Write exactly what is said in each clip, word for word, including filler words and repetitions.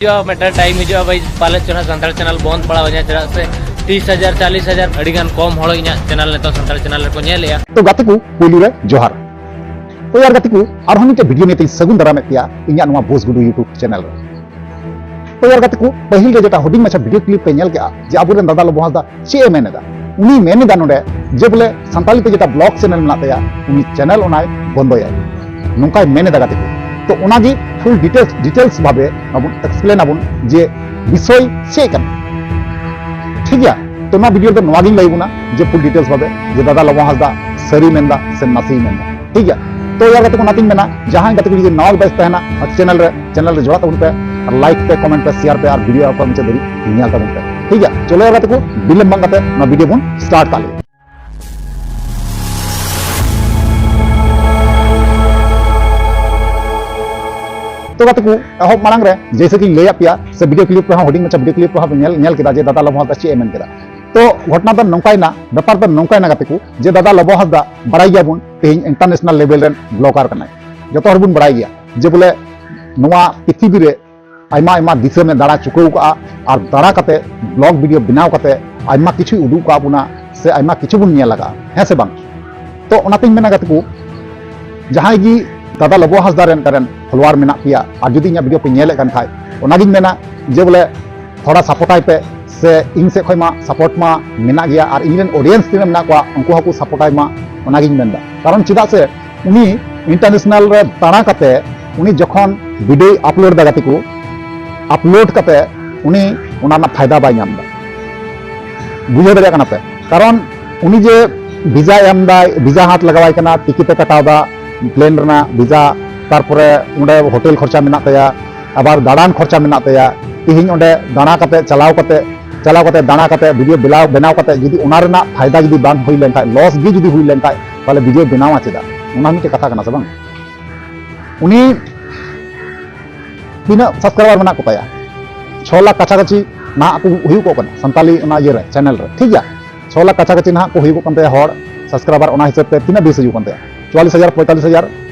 ᱦᱤᱡᱩᱜᱼᱟ, ᱢᱤᱫᱴᱟᱝ ᱴᱟᱭᱤᱢ ᱦᱤᱡᱩᱜᱼᱟ ᱵᱷᱟᱭ, ᱯᱟᱞᱮ ᱪᱚ ᱱᱟᱜ ᱥᱟᱱᱛᱟᱲ ᱪᱮᱱᱮᱞ ᱵᱚᱱᱫ ᱯᱟᱲᱟᱣ ᱤᱧᱟ, ᱪᱮᱫᱟᱜ ᱥᱮ ᱛᱤᱥ ᱦᱟᱡᱟᱨ, ᱪᱟᱞᱤᱥ ᱦᱟᱡᱟᱨ ᱟᱹᱰᱤ ᱜᱟᱱ ᱠᱚᱢ ᱦᱚᱲ ᱤᱧᱟᱹᱜ ᱪᱮᱱᱮᱞ ᱱᱤᱛᱚᱜ ᱥᱟᱱᱛᱟᱲ ᱪᱮᱱᱮᱞ ᱨᱮᱠᱚ ᱧᱮᱞᱮᱜᱼᱟ᱾ ᱛᱚ ᱜᱟᱛᱮ ᱠᱚ, ᱯᱳᱭᱞᱳ ᱨᱮ ᱡᱚᱦᱟᱨ᱾ ᱛᱚ ᱭᱟᱨ ᱜᱟᱛᱮ ᱠᱚ, ᱟᱨᱦᱚᱸ ᱢᱤᱫᱴᱮᱱ ᱵᱷᱤᱰᱤᱭᱳ ᱱᱤᱭᱮ ᱛᱤᱧ ᱥᱟᱹᱜᱩᱱ ᱫᱟᱨᱟᱢᱮᱫ ᱯᱮᱭᱟ ᱤᱧᱟᱹᱜ ᱱᱚᱣᱟ ᱵᱳᱥ ᱜᱩᱰᱩ YouTube ᱪᱮᱱᱮᱞ ᱨᱮ᱾ ᱛᱚ ᱭᱟᱨ ᱜᱟᱛᱮ ᱠᱚ, ᱯᱟᱹᱦᱤᱞ ᱨᱮ ᱡᱮᱴᱟ ᱦᱩᱰᱤᱧ ᱢᱟᱪᱷᱟ ᱵᱷᱤᱰᱤᱭᱳ ᱠᱞᱤᱯ ᱯᱮ ᱧᱮᱞ ᱠᱮᱜᱼᱟ ᱡᱮ ᱟᱵᱚᱨᱮᱱ ᱫᱟᱫᱟ ᱞᱚᱵᱚ ᱦᱟᱸᱥᱫᱟ ᱪᱮᱫ ᱮ ᱢᱮᱱ ᱮᱫᱟ, ᱩᱱᱤ ᱢᱮᱱ ᱮᱫᱟ ᱱᱚᱰᱮ ᱡᱮ ᱵᱚᱞᱮ ᱥᱟᱱᱛᱟᱲᱤ ᱛᱮ ᱡᱮᱴᱟ ᱵᱞᱚᱜ ᱪᱮᱱᱮᱞ ᱢᱮᱱᱟᱜ ᱛᱟᱭᱟ, ᱩᱱᱤ ᱪᱮᱱᱮᱞ ᱚᱱᱟᱭ ᱵᱚᱱᱫᱚᱭᱟ, ᱱᱚᱝᱠᱟᱭ ᱢᱮᱱ ᱮᱫᱟ ᱜᱟᱛᱮ ᱠᱚ᱾ ᱛᱚ ᱚᱱᱟᱜᱮ ᱯᱷᱩᱞ ᱰᱤᱴᱮᱞᱥ, ᱰᱤᱴᱮᱞᱥ ᱵᱷᱟᱵᱮ ᱟᱵᱚᱱ ᱮᱠᱥᱯᱞᱮᱱ ᱟᱵᱚᱱ ᱡᱮ ᱵᱤᱥᱚᱭ ᱪᱮᱫ ᱠᱟᱱᱟ, ᱴᱷᱤᱠ ᱜᱮᱭᱟ? ᱛᱚ ᱱᱚᱣᱟ ᱵᱷᱤᱰᱤᱭᱳ ᱫᱚ ᱱᱚᱣᱟ ᱜᱤᱧ ᱞᱟᱹᱭ ᱟᱵᱚᱱᱟ ᱡᱮ ᱯᱷᱩᱞ ᱰᱤᱴᱮᱞᱥ ᱵᱷᱟᱵᱮ ᱡᱮ ᱫᱟᱫᱟ ᱞᱚᱵᱚ ᱦᱟᱸᱥᱫᱟ ᱥᱟᱹᱨᱤ ᱢᱮᱱᱫᱟ ᱥᱮ ᱱᱟᱥᱮᱭ ᱢᱮᱱᱫᱟ, ᱴᱷᱤᱠ ᱜᱮᱭᱟ? ᱛᱚ ᱭᱟᱨ ᱜᱟᱛᱮ ᱠᱚ, ᱚᱱᱟᱛᱤᱧ ᱢᱮᱱᱟ ᱡᱟᱦᱟᱸᱭ ᱜᱟᱛᱮ ᱠᱚ ᱡᱩᱫᱤ ᱱᱟᱣᱟ ᱜᱮ ᱯᱮ ᱛᱟᱦᱮᱱᱟ ᱪᱮᱱᱮᱞ ᱨᱮ, ᱪᱮᱱᱮᱞ ᱨᱮ ᱡᱚᱲᱟᱜ ᱛᱟᱵᱚᱱ ᱯᱮ ᱟᱨ ᱞᱟᱭᱤᱠ ᱯᱮ, ᱠᱚᱢᱮᱱᱴ ᱯᱮ, ᱥᱮᱭᱟᱨ ᱯᱮ ᱟᱨ ᱵᱷᱤᱰᱤᱭᱳ ᱟᱨ ᱢᱩᱪᱟᱹᱫ ᱫᱷᱟᱹᱵᱤᱡ ᱧᱮᱞ ᱛᱟᱵᱚᱱ ᱯᱮ, ᱴᱷᱤᱠ ᱜᱮᱭᱟ? ᱪᱚᱞᱚ ᱭᱟᱨ ᱜᱟᱛᱮ ᱠᱚ, ᱵᱤᱞᱚᱢ ᱵᱟᱝ ᱠᱟᱛᱮ ᱱᱚᱣᱟ ᱵᱷᱤᱰᱤᱭᱳ ᱵᱚᱱ ᱥᱴᱟᱨᱴ ᱠᱟᱜ ᱞᱮᱜᱮ᱾ ᱛᱚ ᱜᱟᱛᱮ ᱠᱚ, ᱮᱦᱚᱵ ᱢᱟᱲᱟᱝ ᱨᱮ ᱡᱮᱭᱥᱮ ᱠᱤᱧ ᱞᱟᱹᱭᱟᱫ ᱯᱮᱭᱟ, ᱥᱮ ᱵᱷᱤᱰᱤᱭᱳ ᱠᱞᱤᱯ ᱨᱮᱦᱚᱸ, ᱦᱩᱰᱤᱧ ᱢᱟᱪᱷᱟ ᱵᱷᱤᱰᱤᱭᱳ ᱠᱞᱤᱯ ᱨᱮᱦᱚᱸ ᱯᱮ ᱧᱮᱞ, ᱧᱮᱞ ᱠᱮᱫᱟ ᱡᱮ ᱫᱟᱫᱟ ᱞᱚᱵᱚ ᱦᱟᱸᱥᱫᱟ ᱪᱮᱫ ᱮ ᱢᱮᱱ ᱠᱮᱫᱟ᱾ ᱛᱚ ᱜᱷᱚᱴᱚᱱᱟ ᱫᱚ ᱱᱚᱝᱠᱟᱭᱱᱟ, ᱵᱮᱯᱟᱨ ᱫᱚ ᱱᱚᱝᱠᱟᱭᱱᱟ ᱜᱟᱛᱮ ᱠᱚ, ᱡᱮ ᱫᱟᱫᱟ ᱞᱚᱵᱚ ᱦᱟᱸᱥᱫᱟ ᱵᱟᱲᱟᱭ ᱜᱮᱭᱟᱵᱚᱱ ᱛᱮᱦᱮᱧ ᱤᱱᱴᱟᱨᱱᱮᱥᱱᱟᱞ ᱞᱮᱵᱮᱞ ᱨᱮᱱ ᱵᱞᱚᱜᱟᱨ ᱠᱟᱱᱟᱭ, ᱡᱚᱛᱚ ᱦᱚᱲ ᱵᱚᱱ ᱵᱟᱲᱟᱭ ᱜᱮᱭᱟ ᱡᱮ ᱵᱚᱞᱮ ᱱᱚᱣᱟ ᱯᱨᱤᱛᱷᱤᱵᱤ ᱨᱮ ᱟᱭᱢᱟ ᱟᱭᱢᱟ ᱫᱤᱥᱚᱢ ᱮ ᱫᱟᱬᱟ ᱪᱩᱠᱟᱹᱣ ᱠᱟᱜᱼᱟ, ᱟᱨ ᱫᱟᱬᱟ ᱠᱟᱛᱮ, ᱵᱞᱚᱜ ᱵᱷᱤᱰᱤᱭᱳ ᱵᱮᱱᱟᱣ ᱠᱟᱛᱮ ᱟᱭᱢᱟ ᱠᱤᱪᱷᱩᱭ ᱩᱫᱩᱜ ᱠᱟᱜ ᱵᱚᱱᱟ, ᱥᱮ ᱟᱭᱢᱟ ᱠᱤᱪᱷᱩ ᱵᱚᱱ ᱧᱮᱞ ᱟᱠᱟᱜᱼᱟ, ᱦᱮᱸ ᱥᱮ ᱵᱟᱝ? ᱛᱚ ᱚᱱᱟᱛᱤᱧ ᱢᱮᱱᱟ ᱜᱟᱛᱮ ᱠᱚ, ᱡᱟᱦᱟᱸᱭ ᱜᱮ ᱫᱟᱫᱟ ᱞᱚᱵᱚ ᱦᱟᱸᱥᱫᱟ ᱨᱮᱱ ᱠᱟᱨᱮᱱ ᱯᱷᱚᱞᱳᱣᱟᱨ ᱢᱮᱱᱟᱜ ᱯᱮᱭᱟ ᱟᱨ ᱡᱩᱫᱤ ᱤᱧᱟᱹᱜ ᱵᱷᱤᱰᱤᱭᱳ ᱯᱮ ᱧᱮᱞᱮᱫ ᱠᱟᱱ ᱠᱷᱟᱡ, ᱚᱱᱟᱜᱤᱧ ᱢᱮᱱᱟ ᱡᱮ ᱵᱚᱞᱮ ᱛᱷᱚᱲᱟ ᱥᱟᱯᱳᱨᱴᱟᱭ ᱯᱮ, ᱥᱮ ᱤᱧ ᱥᱮᱫ ᱠᱷᱚᱡ ᱢᱟ ᱥᱟᱯᱳᱨᱴ ᱢᱟ ᱢᱮᱱᱟᱜ ᱜᱮᱭᱟ, ᱟᱨ ᱤᱧ ᱨᱮᱱ ᱚᱰᱤᱭᱮᱱᱥ ᱛᱤᱱᱟᱹᱜ ᱢᱮᱱᱟᱜ ᱠᱚᱣᱟ ᱩᱱᱠᱩ ᱦᱚᱸᱠᱚ ᱥᱟᱯᱳᱨᱴᱟᱭ ᱢᱟ, ᱚᱱᱟᱜᱤᱧ ᱢᱮᱱᱫᱟ᱾ ᱠᱟᱨᱚᱱ ᱪᱮᱫᱟᱜ ᱥᱮ ᱩᱱᱤ ᱤᱱᱴᱟᱨᱱᱮᱥᱱᱟᱞ ᱨᱮ ᱫᱟᱬᱟ ᱠᱟᱛᱮ ᱩᱱᱤ ᱡᱚᱠᱷᱚᱱ ᱵᱷᱤᱰᱤᱭᱳᱭ ᱟᱯᱞᱳᱰ ᱫᱟ ᱜᱟᱛᱮ ᱠᱚ, ᱟᱯᱞᱳᱰ ᱠᱟᱛᱮ ᱩᱱᱤ ᱚᱱᱟ ᱨᱮᱱᱟᱜ ᱯᱷᱟᱭᱫᱟ ᱵᱟᱭ ᱧᱟᱢ ᱮᱫᱟ᱾ ᱵᱩᱡᱷᱟᱹᱣ ᱫᱟᱲᱮᱭᱟᱜ ᱠᱟᱱᱟ ᱯᱮ? ᱠᱟᱨᱚᱱ ᱩᱱᱤ ᱡᱮ ᱵᱷᱤᱥᱟ ᱮᱢ ᱫᱟᱭ, ᱵᱷᱤᱥᱟ ᱦᱟᱛ ᱞᱟᱜᱟᱣᱟᱭ ᱠᱟᱱᱟ, ᱴᱤᱠᱤᱴ ᱮ ᱠᱟᱴᱟᱣ ᱫᱟ, ᱯᱞᱮᱱ ᱨᱮᱱᱟᱜ ᱵᱷᱤᱥᱟ, ᱛᱟᱨᱯᱚᱨᱮ ᱚᱸᱰᱮ ᱦᱳᱴᱮᱞ ᱠᱷᱚᱨᱪᱟ ᱢᱮᱱᱟᱜ ᱛᱟᱭᱟ, ᱟᱵᱟᱨ ᱫᱟᱬᱟᱱ ᱠᱷᱚᱨᱪᱟ ᱢᱮᱱᱟᱜ ᱛᱟᱭᱟ᱾ ᱛᱤᱦᱤᱧ ᱚᱸᱰᱮ ᱫᱟᱬᱟ ᱠᱟᱛᱮ, ᱪᱟᱞᱟᱣ ᱠᱟᱛᱮ, ᱪᱟᱞᱟᱣ ᱠᱟᱛᱮ ᱫᱟᱬᱟ ᱠᱟᱛᱮ ᱵᱷᱤᱰᱤᱭᱳ ᱵᱮᱱᱟᱣ, ᱵᱮᱱᱟᱣ ᱠᱟᱛᱮ ᱡᱩᱫᱤ ᱚᱱᱟ ᱨᱮᱱᱟᱜ ᱯᱷᱟᱭᱫᱟ ᱡᱩᱫᱤ ᱵᱟᱝ ᱦᱩᱭ ᱞᱮᱱᱠᱷᱟᱡ, ᱞᱚᱥ ᱜᱮ ᱡᱩᱫᱤ ᱦᱩᱭ ᱞᱮᱱᱠᱷᱟᱡ, ᱛᱟᱦᱚᱞᱮ ᱵᱷᱤᱰᱤᱭᱳ ᱵᱮᱱᱟᱣᱟ ᱪᱮᱫᱟᱜ? ᱚᱱᱟ ᱢᱤᱫᱴᱮᱡ ᱠᱟᱛᱷᱟ ᱠᱟᱱᱟ ᱥᱮ ᱵᱟᱝ? ᱩᱱᱤ ᱛᱤᱱᱟᱹᱜ ᱥᱟᱵᱥᱠᱨᱟᱭᱵᱟᱨ ᱢᱮᱱᱟᱜ ᱠᱚᱛᱟᱭᱟ? ᱪᱷᱚ ᱞᱟᱠᱷ ᱠᱟᱪᱷᱟ ᱠᱟᱪᱷᱤ ᱱᱟᱦᱟᱜ ᱠᱚ ᱦᱩᱭᱩᱜ ᱠᱚᱜ ᱠᱟᱱᱟ ᱥᱟᱱᱛᱟᱞᱤ ᱚᱱᱟ ᱤᱭᱟᱹ ᱨᱮ, ᱪᱮᱱᱮᱞ ᱨᱮ, ᱴᱷᱤᱠ ᱜᱮᱭᱟ? ᱪᱷᱚ ᱞᱟᱠᱷ ᱠᱟᱪᱷᱟ ᱠᱟᱪᱷᱤ ᱱᱟᱦᱟᱜ ᱠᱚ ᱦᱩᱭᱩᱜᱚᱜ ᱠᱟᱱ ᱛᱟᱭᱟ ᱦᱚᱲ ᱥᱟᱵᱥᱠᱨᱟᱭᱵᱟᱨ᱾ ᱚᱱᱟ ᱦᱤᱥᱟᱹᱵ ᱛᱮ ᱛᱤᱱᱟᱹᱜ ᱵᱷᱤᱭᱩᱥ ᱦᱤᱡᱩᱜ ᱠᱟᱱ ᱛᱟᱭᱟ? ᱪᱩᱣᱟᱞᱤᱥ ᱦᱟᱡᱟᱨ, ᱯᱚᱸᱭᱛᱟᱞᱤᱥ ᱦᱟᱡᱟᱨ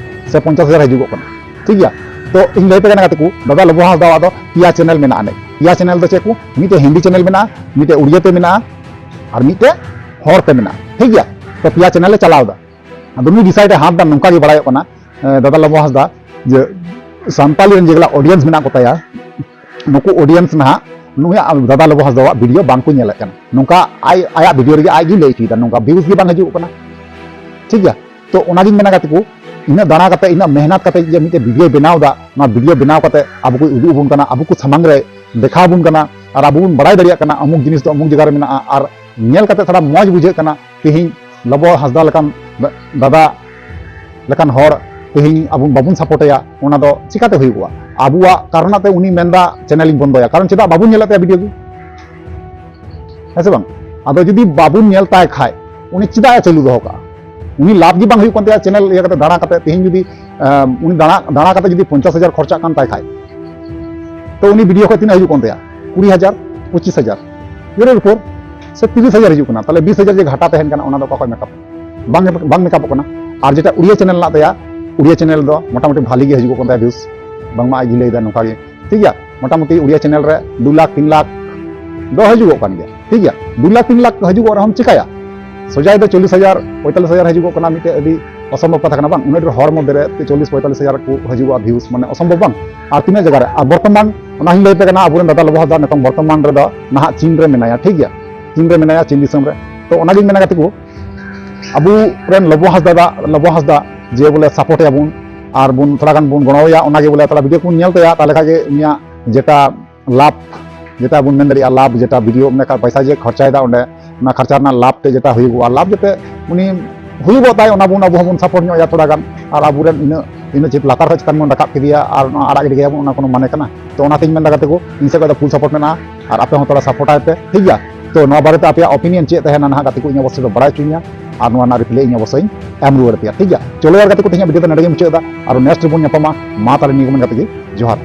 ᱥᱮ ᱯᱚᱧᱪᱟᱥ ᱦᱟᱡᱟᱨ ᱦᱤᱡᱩᱜᱚᱜ ᱠᱟᱱᱟ, ᱴᱷᱤᱠ ᱜᱮᱭᱟ? ᱛᱚ ᱤᱧ ᱞᱟᱹᱭ ᱯᱮ ᱠᱟᱱᱟ ᱜᱟᱛᱮ ᱠᱚ, ᱫᱟᱫᱟ ᱞᱚᱵᱚ ᱦᱟᱸᱥᱫᱟᱣᱟᱜ ᱫᱚ ᱯᱮᱭᱟ ᱪᱮᱱᱮᱞ ᱢᱮᱱᱟᱜᱼᱟ᱾ ᱱᱮ ᱯᱮᱭᱟ ᱪᱮᱱᱮᱞ ᱫᱚ ᱪᱮᱫ ᱠᱚ? ᱢᱤᱫᱴᱮᱡ ᱦᱤᱱᱫᱤ ᱪᱮᱱᱮᱞ ᱢᱮᱱᱟᱜᱼᱟ, ᱢᱤᱫᱴᱮᱡ ᱩᱲᱤᱭᱟᱹ ᱛᱮ ᱢᱮᱱᱟᱜᱼᱟ, ᱟᱨ ᱢᱤᱫᱴᱮᱡ ᱦᱚᱲ ᱛᱮ ᱢᱮᱱᱟᱜᱼᱟ, ᱴᱷᱤᱠ ᱜᱮᱭᱟ? ᱛᱚ ᱯᱮᱭᱟ ᱪᱮᱱᱮᱞ ᱮ ᱪᱟᱞᱟᱣ ᱮᱫᱟ᱾ ᱟᱫᱚ ᱱᱩᱭ ᱰᱤᱥᱟᱭᱤᱰ ᱮ ᱦᱟᱛ ᱮᱫᱟ, ᱱᱚᱝᱠᱟ ᱜᱮ ᱵᱟᱲᱟᱭᱚᱜ ᱠᱟᱱᱟ, ᱮ, ᱫᱟᱫᱟ ᱞᱚᱵᱚ ᱦᱟᱸᱥᱫᱟ, ᱡᱮ ᱥᱟᱱᱛᱟᱞᱤ ᱨᱮᱱ ᱡᱮᱜᱩᱞᱟ ᱚᱰᱤᱭᱮᱱᱥ ᱢᱮᱱᱟᱜ ᱠᱚ ᱛᱟᱭᱟ, ᱱᱩᱠᱩ ᱚᱰᱤᱭᱮᱱᱥ ᱱᱟᱦᱟᱜ ᱱᱩᱭᱟᱜ ᱫᱟᱫᱟ ᱞᱚᱵᱚ ᱦᱟᱸᱥᱫᱟᱣᱟᱜ ᱵᱷᱤᱰᱤᱭᱳ ᱵᱟᱝ ᱠᱚ ᱧᱮᱞᱮᱫ ᱠᱟᱱᱟ᱾ ᱱᱚᱝᱠᱟ ᱟᱡ, ᱟᱭᱟᱜ ᱵᱷᱤᱰᱤᱭᱳ ᱨᱮᱜᱮ ᱟᱡ ᱜᱮ ᱞᱟᱹᱭ ᱦᱚᱪᱚᱭᱮᱫᱟ, ᱱᱚᱝᱠᱟ ᱵᱷᱤᱭᱩᱡᱽ ᱜᱮ ᱵᱟᱝ ᱦᱤᱡᱩᱜ ᱠᱟᱱᱟ, ᱴᱷᱤᱠ ᱜᱮᱭᱟ? ᱛᱚ ᱚᱱᱟᱜᱤᱧ ᱢᱮᱱᱟ ᱜᱟᱛᱮ ᱠᱚ, ᱤᱱᱟᱹᱜ ᱫᱟᱬᱟ ᱠᱟᱛᱮ, ᱤᱱᱟᱹᱜ ᱢᱮᱦᱱᱟᱛ ᱠᱟᱛᱮ ᱡᱮ ᱢᱤᱫᱴᱮᱡ ᱵᱷᱤᱰᱤᱭᱳᱭ ᱵᱮᱱᱟᱣ ᱮᱫᱟ, ᱚᱱᱟ ᱵᱷᱤᱰᱤᱭᱳ ᱵᱮᱱᱟᱣ ᱠᱟᱛᱮ ᱟᱵᱚ ᱠᱚᱭ ᱩᱫᱩᱜ ᱟᱵᱚᱱ ᱠᱟᱱᱟ, ᱟᱵᱚ ᱠᱚ ᱥᱟᱢᱟᱝ ᱨᱮ ᱫᱮᱠᱷᱟᱣ ᱟᱵᱚᱱ ᱠᱟᱱᱟ, ᱟᱨ ᱟᱵᱚ ᱵᱚᱱ ᱵᱟᱲᱟᱭ ᱫᱟᱲᱮᱭᱟᱜ ᱠᱟᱱᱟ ᱚᱢᱩᱠ ᱡᱤᱱᱤᱥ ᱫᱚ ᱚᱢᱩᱠ ᱡᱟᱭᱜᱟ ᱨᱮ ᱢᱮᱱᱟᱜᱼᱟ, ᱟᱨ ᱧᱮᱞ ᱠᱟᱛᱮ ᱛᱷᱚᱲᱟ ᱢᱚᱡᱽ ᱵᱩᱡᱷᱟᱹᱜ ᱠᱟᱱᱟ᱾ ᱛᱮᱦᱮᱧ ᱞᱚᱵᱚ ᱦᱟᱸᱥᱫᱟ ᱞᱮᱠᱟᱱ ᱫᱟ-, ᱫᱟᱫᱟ ᱞᱮᱠᱟᱱ ᱦᱚᱲ ᱛᱮᱦᱮᱧ ᱟᱵᱚ ᱵᱟᱵᱚᱱ ᱥᱟᱯᱳᱨᱴ ᱟᱭᱟ, ᱚᱱᱟ ᱫᱚ ᱪᱤᱠᱟᱛᱮ ᱦᱩᱭᱩᱜᱼᱟ? ᱟᱵᱚᱣᱟᱜ ᱠᱟᱨᱚᱱᱟᱜ ᱛᱮ ᱩᱱᱤ ᱢᱮᱱᱫᱟ ᱪᱮᱱᱮᱞ ᱤᱧ ᱵᱚᱱᱫᱚᱭᱟ, ᱠᱟᱨᱚᱱ ᱪᱮᱫᱟᱜ ᱵᱟᱵᱚᱱ ᱧᱮᱞᱮᱫ ᱛᱟᱭᱟ ᱵᱷᱤᱰᱤᱭᱳ ᱜᱮ? ᱦᱮᱸ ᱥᱮ ᱵᱟᱝ? ᱟᱫᱚ ᱡᱩᱫᱤ ᱵᱟᱵᱚᱱ ᱧᱮᱞ ᱛᱟᱭ ᱠᱷᱟᱡ, ᱩᱱᱤ ᱪᱮᱫᱟᱜ ᱮ ᱪᱟᱹᱞᱩ ᱫᱚᱦᱚ ᱠᱟᱜᱼᱟ? ᱩᱱᱤ ᱞᱟᱵᱷ ᱜᱮ ᱵᱟᱝ ᱦᱩᱭᱩᱜ ᱠᱟᱱ ᱛᱟᱭᱟ ᱪᱮᱱᱮᱞ ᱤᱭᱟᱹ ᱠᱟᱛᱮ, ᱫᱟᱬᱟ ᱠᱟᱛᱮ᱾ ᱛᱮᱦᱮᱧ ᱡᱩᱫᱤ, ᱟᱢ, ᱩᱱᱤ ᱫᱟᱬᱟ, ᱫᱟᱬᱟ ᱠᱟᱛᱮ ᱡᱩᱫᱤ ᱯᱚᱧᱪᱟᱥ ᱦᱟᱡᱟᱨ ᱠᱷᱚᱨᱪᱟᱜ ᱠᱟᱱ ᱛᱟᱭ ᱠᱷᱟᱡ, ᱛᱚ ᱩᱱᱤ ᱵᱷᱤᱰᱤᱭᱳ ᱠᱷᱚᱡ ᱛᱤᱱᱟᱹᱜ ᱦᱤᱡᱩᱜ ᱠᱟᱱ ᱛᱟᱭᱟ? ᱠᱩᱲᱤ ᱦᱟᱡᱟᱨ, ᱯᱚᱸᱪᱤᱥ ᱦᱟᱡᱟᱨ, ᱮᱨ ᱩᱯᱚᱨ ᱥᱮ ᱛᱤᱨᱤᱥ ᱦᱟᱡᱟᱨ ᱦᱤᱡᱩᱜ ᱠᱟᱱᱟ, ᱛᱟᱦᱞᱮ ᱵᱤᱥ ᱦᱟᱡᱟᱨ ᱡᱮ ᱜᱷᱟᱴᱟ ᱛᱟᱦᱮᱱ ᱠᱟᱱᱟ, ᱚᱱᱟ ᱫᱚ ᱚᱠᱟ ᱠᱷᱚᱡ ᱢᱮᱠᱟᱯ? ᱵᱟᱝ, ᱵᱟᱝ ᱢᱮᱠᱟᱯᱚᱜ ᱠᱟᱱᱟ᱾ ᱟᱨ ᱡᱮᱴᱟ ᱩᱲᱤᱭᱟ ᱪᱮᱱᱮᱞ ᱢᱮᱱᱟᱜ ᱛᱟᱭᱟ, ᱩᱲᱤᱭᱟ ᱪᱮᱱᱮᱞ ᱫᱚ ᱢᱚᱴᱟᱢᱩᱴᱤ ᱵᱷᱟᱞᱤ ᱜᱮ ᱦᱤᱡᱩᱜᱚᱜ ᱠᱟᱱ ᱛᱟᱭᱟ ᱵᱷᱤᱭᱩᱥ, ᱵᱟᱝᱢᱟ ᱟᱡ ᱜᱮ ᱞᱟᱹᱭ ᱫᱟ ᱱᱚᱝᱠᱟ ᱜᱮ, ᱴᱷᱤᱠ ᱜᱮᱭᱟ? ᱢᱚᱴᱟᱢᱩᱴᱤ ᱩᱲᱤᱭᱟ ᱪᱮᱱᱮᱞ ᱨᱮ ᱫᱩ ᱞᱟᱠᱷ, ᱛᱤᱱ ᱞᱟᱠᱷ ᱫᱚ ᱦᱤᱡᱩᱜᱚᱜ ᱠᱟᱱ ᱜᱮᱭᱟ, ᱴᱷᱤᱠ ᱜᱮᱭᱟ? ᱫᱩ ᱞᱟᱠᱷ, ᱛᱤᱱ ᱞᱟᱠᱷ ᱦᱤᱡᱩᱜᱚᱜ ᱨᱮᱦᱚᱸᱢ ᱪᱤᱠᱟᱭᱟ? ᱥᱚᱡᱟᱭ ᱫᱚ ᱪᱚᱞᱞᱤᱥ ᱦᱟᱡᱟᱨ, ᱯᱚᱸᱭᱛᱟᱞᱞᱤᱥ ᱦᱟᱡᱟᱨ ᱦᱤᱡᱩᱜᱚᱜ ᱠᱟᱱᱟ, ᱢᱤᱫᱴᱮᱡ ᱟᱹᱰᱤ ᱚᱥᱚᱢᱵᱷᱚᱵ ᱠᱟᱛᱷᱟ ᱠᱟᱱᱟ, ᱵᱟᱝ? ᱩᱱᱟᱹᱜ ᱰᱷᱮᱨ ᱦᱚᱲᱢᱚ ᱵᱮᱨᱮᱫ ᱛᱮ ᱪᱚᱞᱞᱤᱥ ᱯᱚᱸᱭᱛᱟᱞᱞᱤᱥ ᱦᱟᱡᱟᱨ ᱠᱚ ᱦᱤᱡᱩᱜᱚᱜᱼᱟ ᱵᱷᱤᱭᱩᱥ, ᱢᱟᱱᱮ ᱚᱥᱚᱢᱵᱷᱚᱵ, ᱵᱟᱝ? ᱟᱨ ᱛᱤᱱᱟᱹᱜ ᱡᱟᱭᱜᱟ ᱨᱮ? ᱟᱨ ᱵᱚᱨᱛᱚᱢᱟᱱ ᱚᱱᱟ ᱦᱚᱸᱧ ᱞᱟᱹᱭ ᱟᱯᱮ ᱠᱟᱱᱟ, ᱟᱵᱚᱨᱮᱱ ᱫᱟᱫᱟ ᱞᱚᱵᱚ ᱦᱟᱸᱥᱫᱟ ᱱᱤᱛᱚᱝ ᱵᱚᱨᱛᱚᱢᱟᱱ ᱨᱮᱫᱚ ᱱᱟᱦᱟᱜ ᱪᱤᱱ ᱨᱮ ᱢᱮᱱᱟᱭᱟ, ᱴᱷᱤᱠ ᱜᱮᱭᱟ? ᱪᱤᱱ ᱨᱮ ᱢᱮᱱᱟᱭᱟ, ᱪᱤᱱ ᱫᱤᱥᱚᱢ ᱨᱮ᱾ ᱛᱚ ᱚᱱᱟᱜᱤᱧ ᱢᱮᱱᱟ ᱜᱟᱛᱮ ᱠᱚ, ᱟᱵᱚ ᱨᱮᱱ ᱞᱚᱵᱚ ᱦᱟᱸᱥᱫᱟ ᱫᱟ, ᱞᱚᱵᱚ ᱦᱟᱸᱥᱫᱟ ᱡᱮ ᱵᱚᱞᱮ ᱥᱟᱯᱳᱨᱴ ᱮᱭᱟ ᱵᱚᱱ ᱟᱨ ᱵᱚᱱ ᱛᱷᱚᱲᱟ ᱜᱟᱱ ᱵᱚᱱ ᱜᱚᱲᱚᱣᱟᱭᱟ, ᱚᱱᱟᱜᱮ ᱵᱚᱞᱮ ᱛᱷᱚᱲᱟ ᱵᱷᱤᱰᱤᱭᱳ ᱠᱚᱵᱚᱱ ᱧᱮᱞ ᱛᱟᱭᱟ, ᱛᱟᱦᱞᱮ ᱠᱷᱟᱡ ᱜᱮ ᱩᱱᱤᱭᱟᱜ ᱡᱮᱴᱟ ᱞᱟᱵᱷ, ᱡᱮᱴᱟ ᱵᱚᱱ ᱢᱮᱱ ᱫᱟᱲᱮᱭᱟᱜᱼᱟ ᱞᱟᱵᱷ, ᱡᱮᱴᱟ ᱵᱷᱤᱰᱤᱭᱳ ᱢᱮᱱ ᱠᱷᱟᱡ ᱯᱚᱭᱥᱟ ᱡᱮ ᱠᱷᱚᱨᱪᱟᱭᱮᱫᱟ ᱚᱸᱰᱮ, ᱚᱱᱟ ᱠᱷᱚᱨᱪᱟ ᱨᱮᱱᱟᱜ ᱞᱟᱵᱷ ᱛᱮ ᱡᱮᱴᱟ ᱦᱩᱭᱩᱜᱚᱜᱼᱟ, ᱞᱟᱵᱷ ᱡᱟᱛᱮ ᱩᱱᱤ ᱦᱩᱭᱩᱜᱚᱜ ᱛᱟᱭ, ᱚᱱᱟ ᱵᱚᱱ ᱟᱵᱚ ᱦᱚᱸᱵᱚᱱ ᱥᱟᱯᱳᱨᱴ ᱧᱚᱜ ᱮᱭᱟ ᱛᱷᱚᱲᱟ ᱜᱟᱱ᱾ ᱟᱨ ᱟᱵᱚᱨᱮᱱ ᱤᱱᱟᱹᱜ, ᱤᱱᱟᱹᱜ ᱪᱮᱫ ᱞᱟᱛᱟᱨ ᱠᱷᱚᱡ ᱪᱮᱛᱟᱱ ᱵᱚᱱ ᱨᱟᱠᱟᱵ ᱠᱮᱫᱮᱭᱟ ᱟᱨ ᱱᱚᱣᱟ ᱟᱲᱟᱜ ᱜᱤᱰᱤ ᱠᱟᱭᱟ ᱵᱚᱱ, ᱚᱱᱟ ᱠᱳᱱᱳ ᱢᱟᱱᱮ ᱠᱟᱱᱟ? ᱛᱚ ᱚᱱᱟᱛᱤᱧ ᱢᱮᱱᱫᱟ ᱜᱟᱛᱮ ᱠᱚ, ᱤᱧ ᱥᱮᱫ ᱠᱷᱚᱡ ᱫᱚ ᱯᱷᱩᱞ ᱥᱟᱯᱳᱨᱴ ᱢᱮᱱᱟᱜᱼᱟ, ᱟᱨ ᱟᱯᱮ ᱦᱚᱸ ᱛᱷᱚᱲᱟ ᱥᱟᱯᱳᱨᱴ ᱟᱭ ᱯᱮ, ᱴᱷᱤᱠ ᱜᱮᱭᱟ? ᱛᱚ ᱱᱚᱣᱟ ᱵᱟᱨᱮᱛᱮ ᱟᱯᱮᱭᱟᱜ ᱚᱯᱤᱱᱤᱭᱚᱱ ᱪᱮᱫ ᱛᱟᱦᱮᱱᱟ ᱱᱟᱦᱟᱜ ᱜᱟᱛᱮ ᱠᱚ, ᱤᱧ ᱚᱵᱚᱥᱥᱳᱭ ᱯᱮ ᱵᱟᱲᱟᱭ ᱦᱚᱪᱚᱧᱟ, ᱟᱨ ᱱᱚᱣᱟ ᱨᱮᱱᱟᱜ ᱨᱤᱯᱞᱟᱭ ᱤᱧ ᱚᱵᱚᱥᱥᱳᱭ ᱤᱧ ᱮᱢ ᱨᱩᱣᱟᱹᱲ ᱟᱯᱮᱭᱟ, ᱴᱷᱤᱠ ᱜᱮᱭᱟ? ᱪᱚᱞᱚ ᱭᱟᱨ ᱜᱟᱛᱮ ᱠᱚ, ᱛᱮᱦᱮᱧᱟᱜ ᱵᱷᱤᱰᱤᱭᱳ ᱫᱚ ᱱᱚᱰᱮ ᱜᱮ ᱢᱩᱪᱟᱹᱫ ᱮᱫᱟ, ᱟᱨ ᱱᱮᱠᱥᱴ ᱨᱮᱵᱚᱱ ᱧᱟᱯᱟᱢᱟ᱾ ᱢᱟ ᱛᱟᱦᱞᱮ ᱱᱤᱭᱟᱹ ᱠᱚ ᱢᱮᱱ ᱠᱟᱛᱮ ᱜᱮ ᱡᱚᱦᱟᱨ᱾